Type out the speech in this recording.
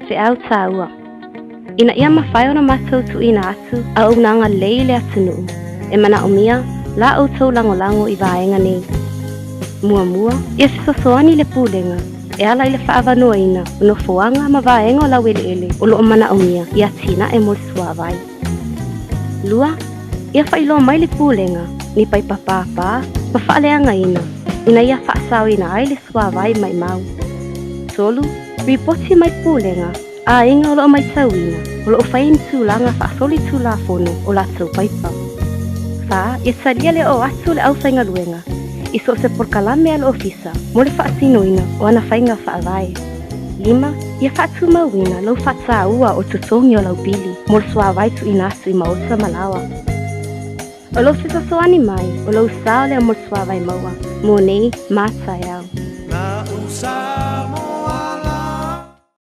Feau tāua. Ina ia mafai ona matou tuuina atu auaunaga lelei i le atunuu, e manaomia la outou lagolago i vaega nei. Muamua, ia fesoasoani le Pulega e ala i le faaavanoaina o nofoaga ma vaega o laueleele o lo o manaomia i atinae mo le suavai. 2, ia faailoa mai le Pulega ni paipa pāpā ma faaleagaina ina ia faasaoina ai le suavai maimau. 3, ripoti mai le Pulega aiga o lo o matauina o lo o fai ni tulaga faasolitulafono o latou paipa. 4, ia talia le oo atu o le aufaigaluega i so o se polokalame a le Ofisa mo le faatinoina o ana faiga faavae. 5, ia faatumauina lou faataua o totogi o lau pili mo le suavai tuuina atu i maota ma laoa. O lou fesoasoani mai, o lou sao lea mo le suavai maua mo nei ma taeao.